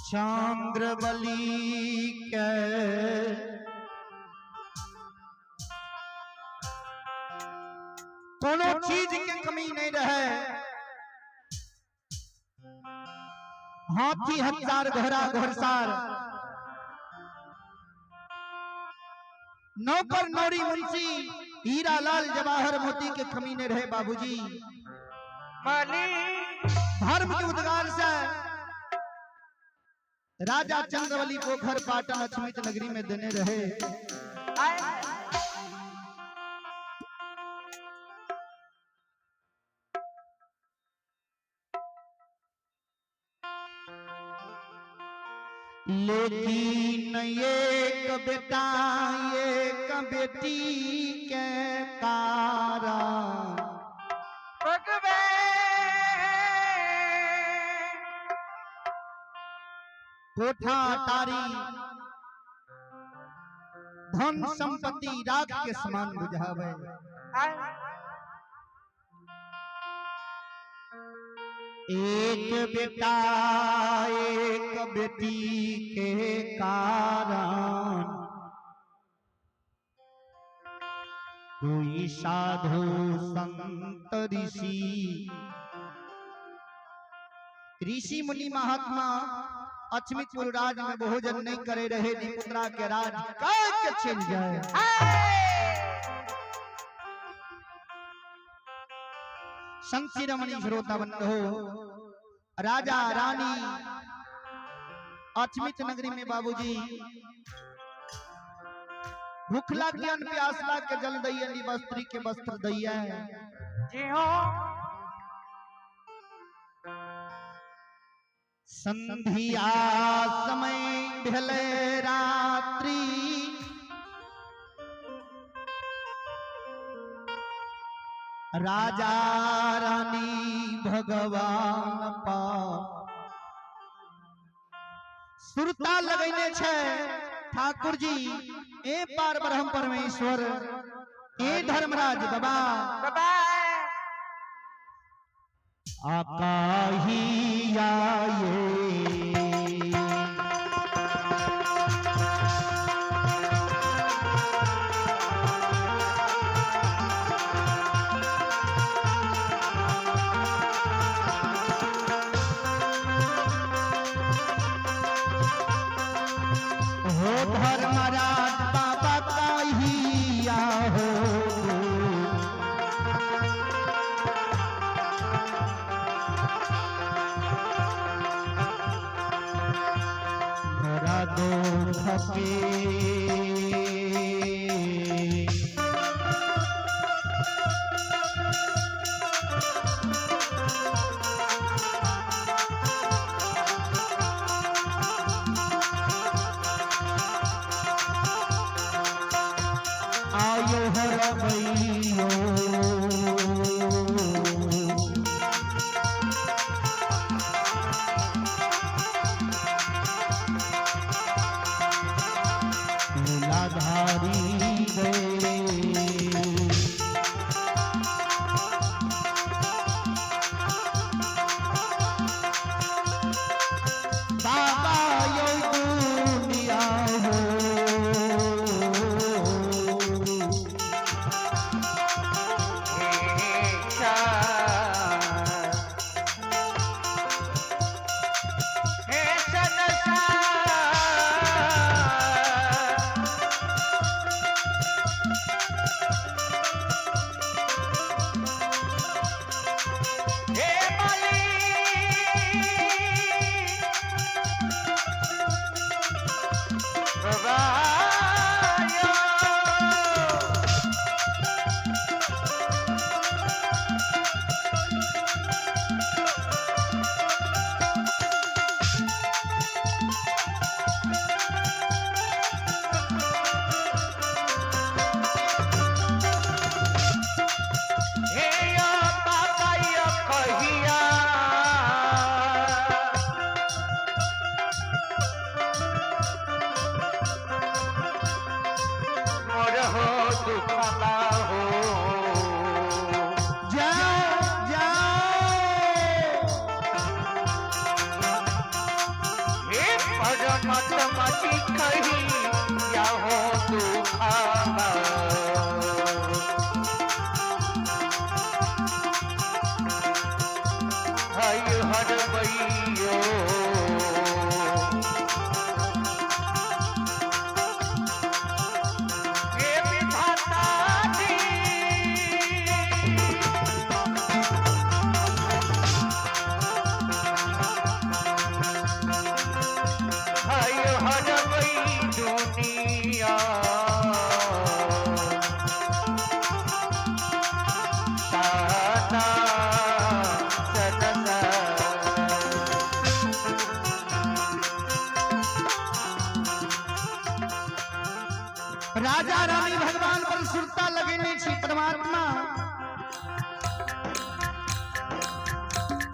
चंद्रबली के कोनो चीज के कमी नहीं रहे। हाथी हजार, घोड़ा घोड़सार, नौकर नौरी मुंशी, हीरा लाल जवाहर मोती के कमी नहीं रहे बाबूजी। धर्म के उद्गार से राजा चंद्रबली पोखर पाटन अछमित नगरी में देने रहे। लेकिन एक बेटा एक बेटी के कारण कोठा अटारी धन संपत्ति राख के समान बुझावे। एक बेटा एक बेटी के कारण कोई साधु संत ऋषि ऋषि मुनि महात्मा अचमितपुर राज में भोजन नहीं करे रहे, निपुत्रा के राज कह के चल जाए। संत शिरोमणि श्रोता बंधो, राजा रानी अचमित नगरी में बाबूजी भूखला के अन्न प्यासला के जल दैया, वस्त्री के वस्त्र दैया। जी हाँ। संधिया समय भेले रात्रि, राजा रानी भगवान पा सुरता लगैने छे ठाकुर जी, ए पार ब्रह्म परमेश्वर, ए धर्मराज बाबा बाबा आकाही आये। हो धर्मराज बाबा कहिया हो, मोरा दुख के आयो हरबैयो। परमात्मा जी कही या हो दुखावा। हर हर बैयो। हे विधाता जी। हर हर वही दुनिया। साना सदना। राजा रानी भगवान पर सुरता लगेने छी परमात्मा।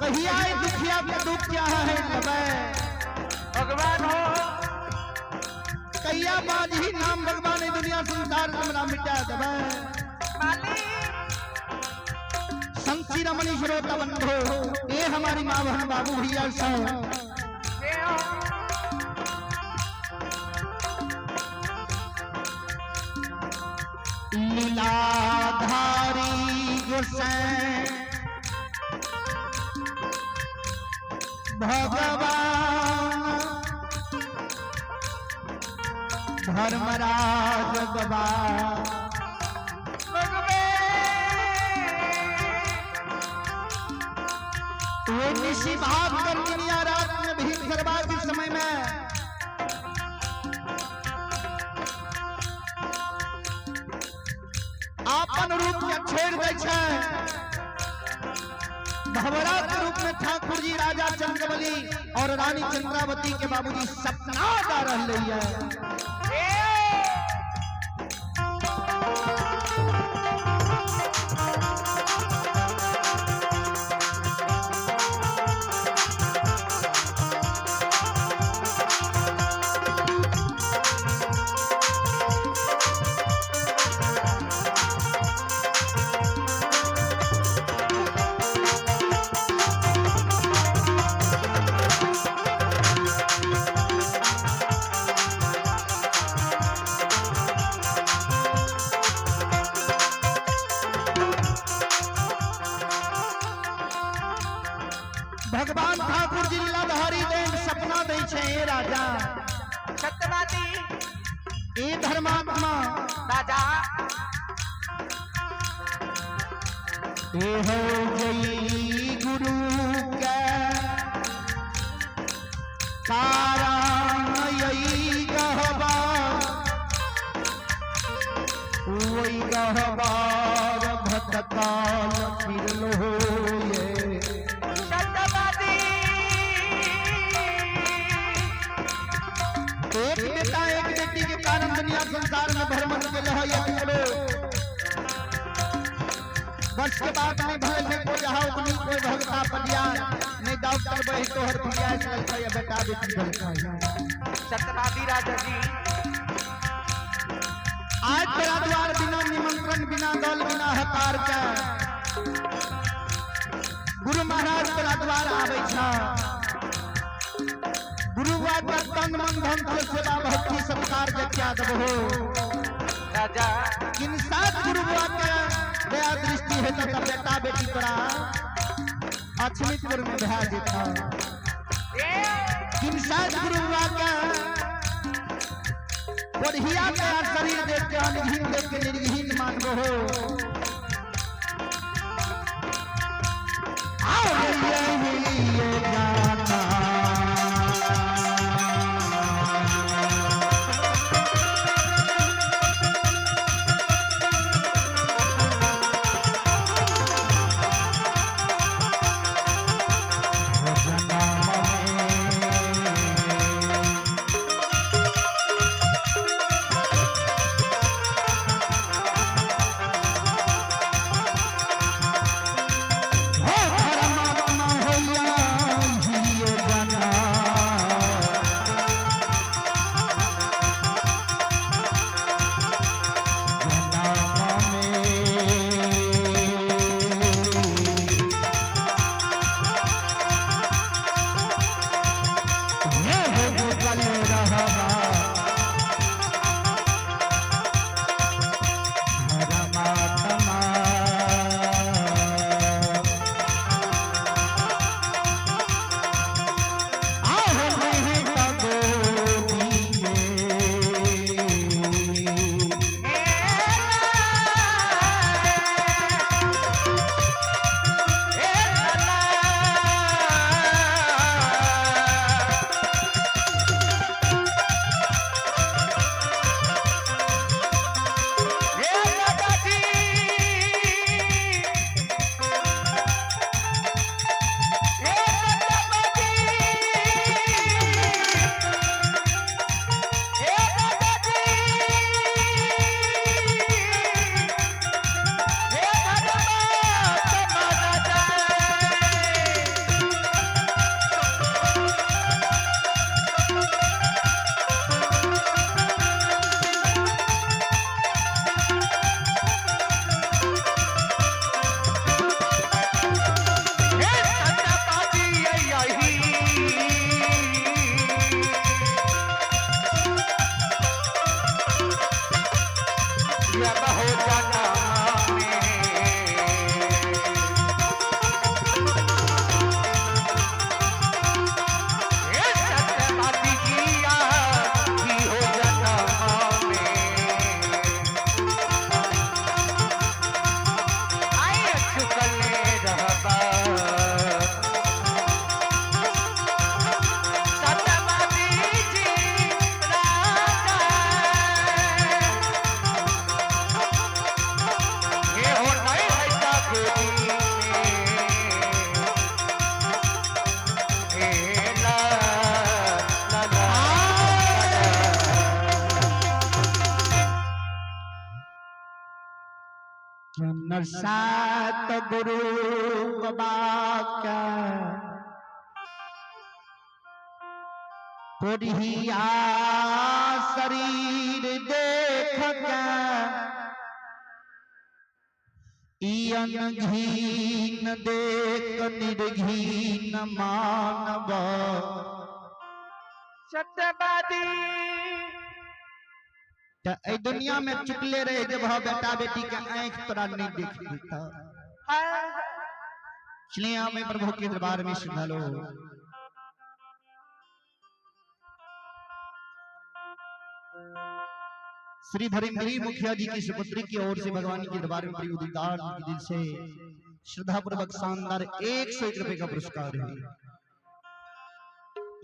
कहिया ई दुखिया के दुख क्या है लबै। भगवान हो। कहिया बाद ही नाम भगवान ई दुनिया संसार हमरा मिटा देबै। मालिक। संत रमणी श्रोता बंधो, ये हमारी माँ बहन बाबू भैया सब। जे हो। लीलाधारी गोसाई भगवान धर्मराज बाबा। वो निशी भाग कर दुनिया रात में भीम सरबार के समय में आपन रूप के छोड़ दै छै। भवरा के रूप में ठाकुर जी राजा चंद्रबली और रानी चंद्रावती के बाबूजी सपना दा रहले है। भगवान ठाकुर जी लीलाधारी देव सपना दै छै, ए राजा, सत्यवादी, ए धर्मात्मा राजा, ए हो जई गुरु के कारण यही गहबा वही गहबार भटकाल फिरलो ये। सत्यवादी। एक बेटा एक बेटी के कारण दुनिया संसार में भ्रमण के लह करो बस के बाद नहीं भले नहीं कोई जहाँ उगनी कोई भगता पटिया नहीं डॉक्टर बही तोहर पिया चलता या बेटा बेटी चलता। सत्यवादी राजा जी। आज तेरा द्वार बिना निमंत्रण बिना दल बिना हकार के गुरु महाराज तेरा द्वार आवे छा। गुरु बाबा तन मन धन से सेवा भक्ति सत्कार के क्या दबो राजा। किन सात गुरु बाबा के दया दृष्टि है तो बेटा बेटी तोरा अछमितपुर में भा जेता। किन सात गुरु बाबा के बढ़िया तेरा शरीर देख के अनहीन देख के निर्घीन मानबो हो। आओ ये जाना हो परमात्मा होया। किन सात गुरु बाबा कोढ़िया शरीर देख के इयन घीन देख निर्घीन मानव। सत्यवादी। त एहि दुनिया में चुकले रहे जब ह बेटा बेटी के आंख तोरा नहीं देख देता। इसलिए हमें प्रभु के दरबार में श्रद्धालु श्री धर्मगिरी मुखिया जी की सुपुत्री की ओर से भगवान के दरबार में प्रिय उदितार जी के दिल से श्रद्धा पूर्वक शानदार 101 रुपए का पुरस्कार है।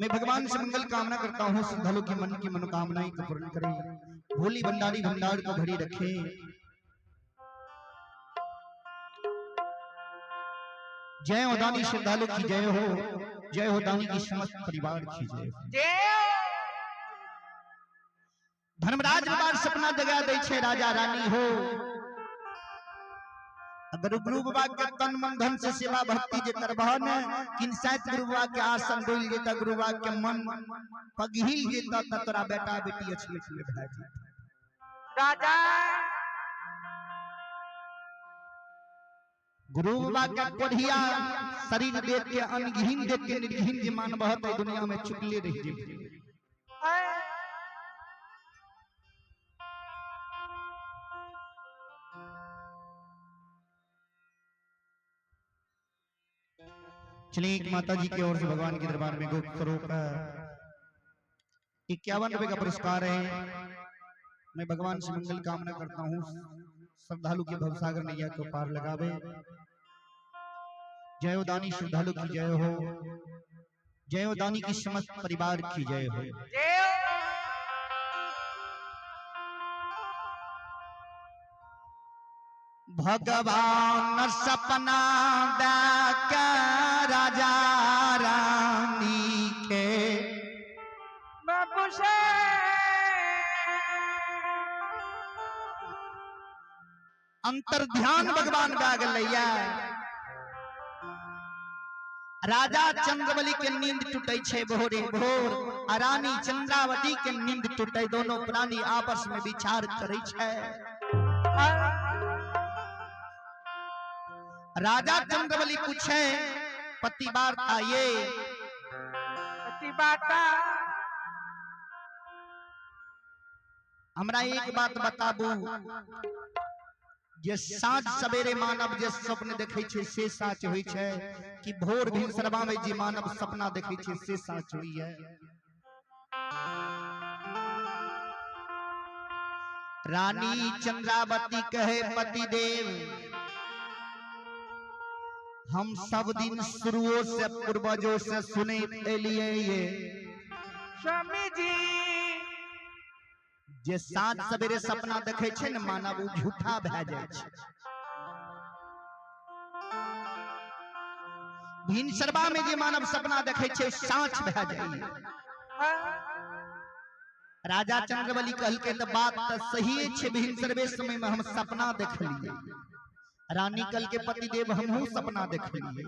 मैं भगवान से मंगल कामना करता हूँ, श्रद्धालु के मन की मनोकामनाएं को पूर्ण करें, भोली भंडारी भंडार को भरी रखे। जय हो दानी श्रद्धालु की जय हो, जय हो दानी की समस्त परिवार की जय हो। धर्मराज बार सपना जगा दे छे राजा रानी हो। अगर गुरु बाबा के तन मन धन से सेवा भक्ति जे करबह ने किन सात गुरु बाबा के आसन डोल जेता, गुरु बाबा के मन पघिल जेता, त तोरा बेटा बेटी अछले छले भए जेता। राजा गुरु बाबा के कोढ़िया शरीर देख के अनघिन देख के निर्घिन जे मानबह त दुनिया में चुकले रह जेबे। चलिए एक माता जी की ओर से भगवान के दरबार में गुप्त स्वरूप 51 रुपए का पुरस्कार है। मैं भगवान से मंगल कामना करता हूँ, श्रद्धालु के भवसागर नैया को पार लगावे। जय हो दानी श्रद्धालु की जय हो, जय हो दानी की समस्त परिवार की जय हो। भगवान सपना के राजा रानी के बाबू से अंतर ध्यान भगवान भए गेलैया। राजा चंद्रबली के नींद टूटे छे भोरे भोर, आ रानी चंद्रावती के नींद टूटे, दोनों प्राणी आपस में विचार करे छे। राजा चंद्रबली पूछे पति वार्ता ये पति वार्ता हमरा एक बात बताबू, जे साँझ सवेरे मानव जे स्वप्न देखे छे से साच होई छे कि भोर भिनसरवा में जे मानव सपना देखे छे से साच होई है। रानी चंद्रावती कहे पति देव हम सब दिन शुरुओं से पूर्वजों से सुने एलिए ये स्वामी जी जे साँझ सवेरे सपना देखे छे न मानव उ झूठा भए जाय छे। भिनसरवा में जे मानव सपना देखे छे साँच भए जाय। राजा चंद्रबली कहलकै त बात त सही छे, भिनसरवे समय में हम सपना देखलिए। रानी कल के पति देव हमहू सपना देखलिए।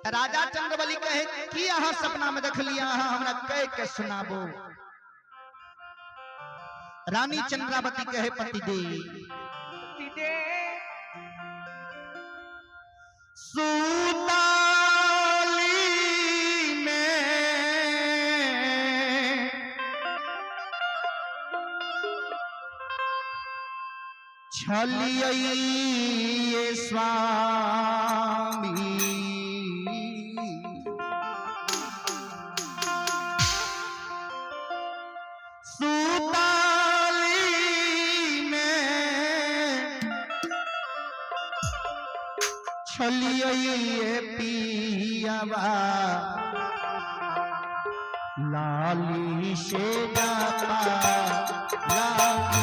राजा चंद्रबली कहे की अहाँ सपना में देखलिए, अहाँ हमरा कह के सुनाबो। रानी चंद्रावती कहे पति देव सुताली में छलिए स्वामी सुताली में छलिए पियावा लाली से जापा लालिया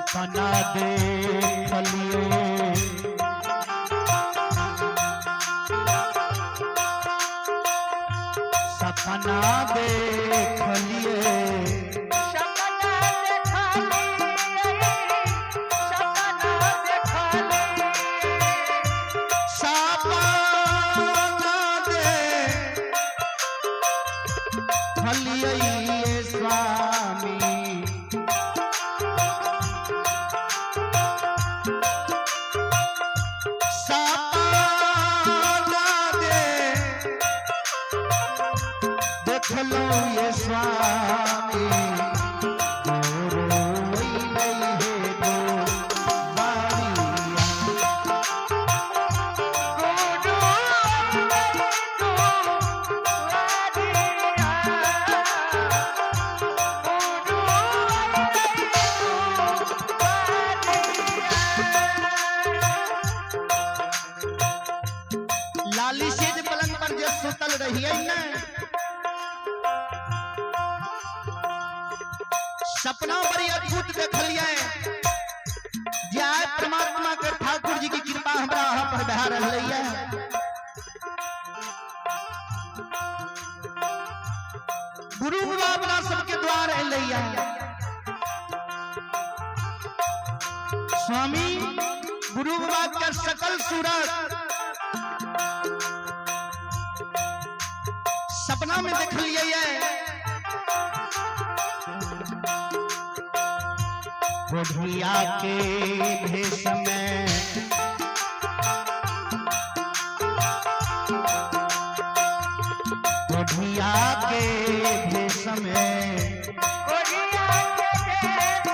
सपना देखलिए सपना देखलिए सपना देखलिए सपना देखलिए सपना देखलिए स्वामी सपना देखलो ये स्वामी गुरु अइलै हे दुआरिया। गुरु अइलै दुआरिया गुरु अइलै दुआरिया। लाली सेज पलंग पर जे सुतल रहियै ने सपना बड़ी अद्भुत देखलियै जे आइ परमात्मा के ठाकुर जी की कृपा हमरा अहाँ पर भए रहलैये। गुरु बाबा अपना सबके द्वार एलैया। स्वामी गुरु बाबा के सकल सूरत सपना में देखलियै। कोढ़िया के भेष में कोढ़िया के भेष में कोढ़िया के भेष में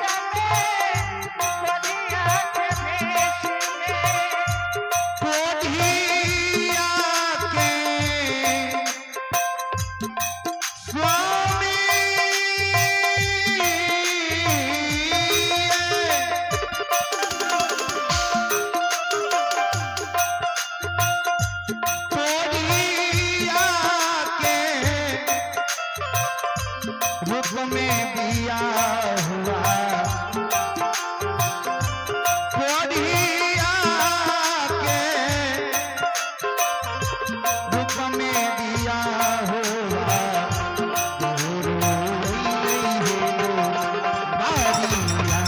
कोढ़िया के भेष में कोढ़िया के स्वामी कोढ़िया के रूप में दिया हुआ कोढ़िया के रूप में दिया हुआ गुरु अइलै हे दुआरिया।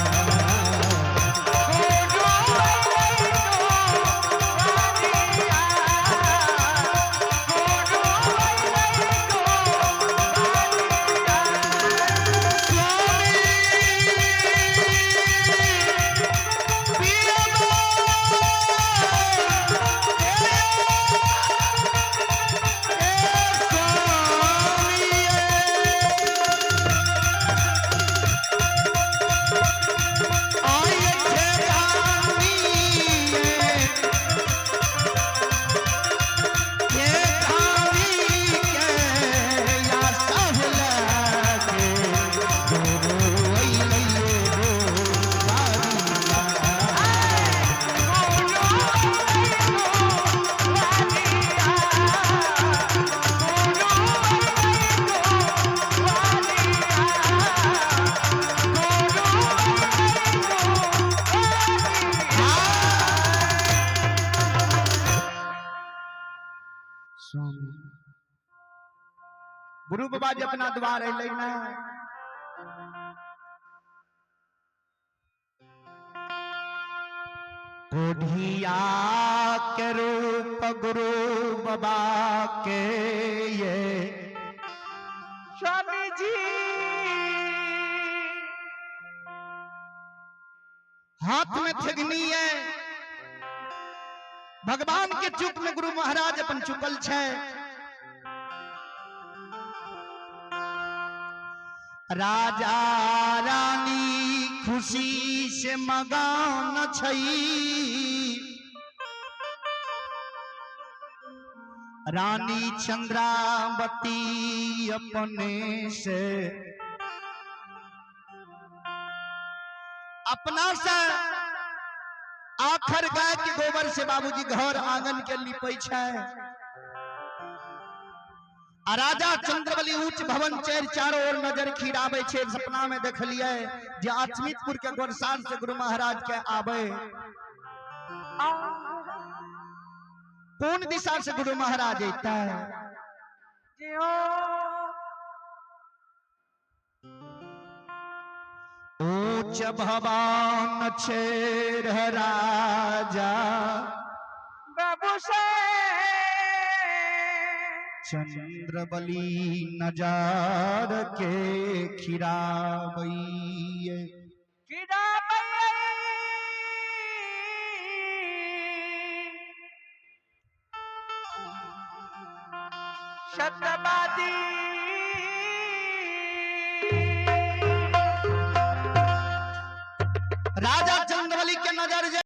गुरु अइलै दुआरिया गुरु अइलै दुआरिया। स्वामी स्वामी गुरु बाबा जी अपना द्वार अलै ना कोढ़िया के रूप गुरु बाबा के ये स्वामी जी हाथ में ठेगनी है भगवान के चुप में गुरु महाराज अपन चुकल छै। राजा रानी खुशी से मगन छई रानी चंद्रावती अपने से अपना से आखर गाय के गोबर से बाबूजी घर आंगन के लिपै छै। आ राजा चंद्रबली ऊंच भवन चढ़ि चारो ओर नजर खिराबै छै। सपना में देखलिए जे अचमितपुर के गोरसान से गुरु महाराज के आवे। कोन दिशा से गुरु महाराज अयतै? ऊंच भवन छे राजा बाबू से चंद्रबली नजार के खिराबैये। शतवादी राजा चंद्रबली के नजर जे